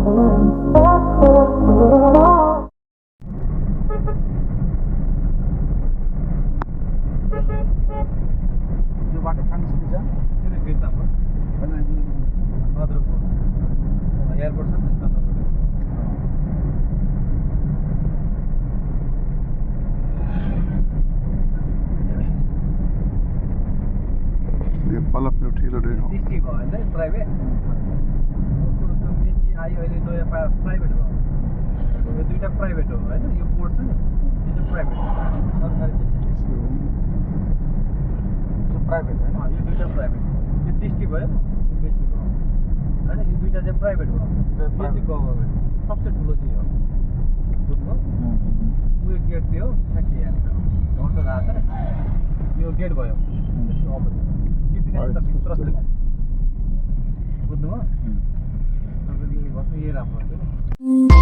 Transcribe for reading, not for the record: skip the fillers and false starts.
बाटो काङ्सिली छ त्यो भित्तामा नद्रको एयरपोर्ट छ नि पल्ल ठुलो डिस्ट्रिक्ट भयो होइन प्राइभेट मेची आयो अहिले नयाँ प्राइभेट भयो यो दुईवटा प्राइभेट हो होइन यो पोर्ट छ नि यो चाहिँ प्राइभेट हो सरकारी प्राइभेट होइन यो दुईवटा प्राइभेट यो डिस्ट्रिक्ट भयो यो मेची भयो होइन यो दुईवटा चाहिँ प्राइभेट भयो यो चाहिँ गभर्मेन्ट सबसे ठुलो चाहिँ हो बुझ्नुभयो उयो गेट थियो ठ्याक्कै यहाँ झन् त थाहा छ नि यो गेट भयो त्यसको अपोजिट भित्र छ क्या बुझ्नुभयो तपाईँले यही भन्नु यही राम्रो हुन्छ नि